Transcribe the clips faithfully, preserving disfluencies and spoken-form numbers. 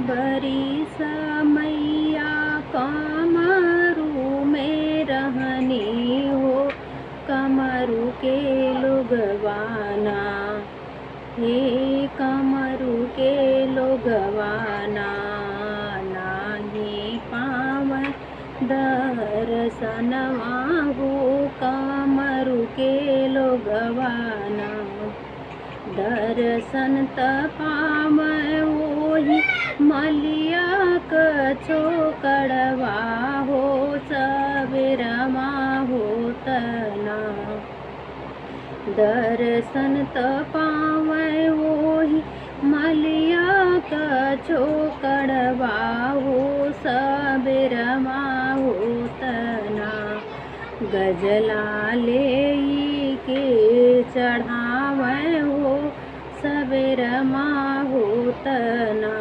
बरिस मइया कमरू में रहनी हो, कमरू के लोगवाना। हे कमरू के लोगवाना, नाही पावै दरसनवा हो, कमरू के लोगवाना। दरसन त पावै ओही मलिया क छोकड़वा हो, सबेरवा होत ना। दरसन त पावै ओही मलिया क छोकड़वा हो, सबेरवा होत ना। गजला लेइके चढ़ावै हो, सबेरवा होत ना।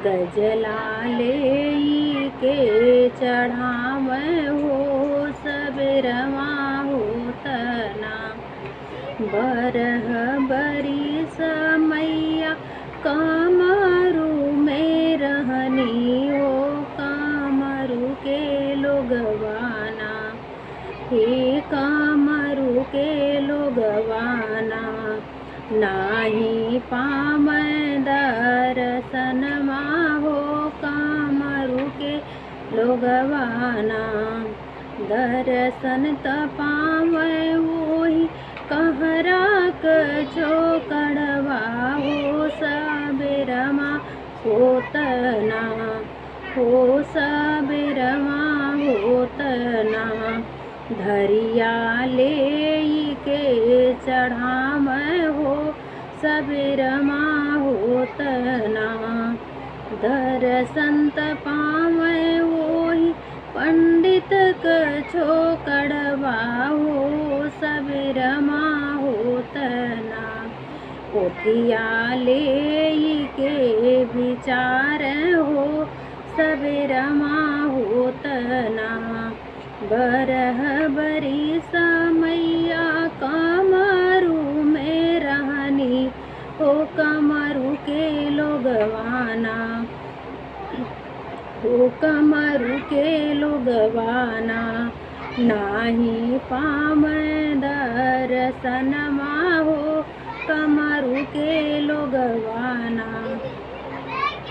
गजला लेइके चढ़ावै हो, सबेरवा होत ना। बरह बरिस मइया कमरू में रहनी हो, कमरू के लोगवाना। हे कमरू के लोगवाना, नाही पावै दरसनवा हो, कमरू के लोगवाना। दरसन त पावै ओही कहरा क छोकड़वा हो, सबेरवा होत ना। हो सबेरवा होत ना। धरिया लेइके चढ़ावै हो, सबेरवा होत ना। दरसन त पावै ओही पंडित क छोकड़वा हो, सबेरवा होत ना। पोथिया लेइके बिचारै हो, सबेरवा होत ना। बरह बरिस मइया कमरू में रहनी हो, कमरू के लोगवाना। हो कमरू के लोगवाना, नाही पावै दरसनवा हो, कमरू के लोगवाना।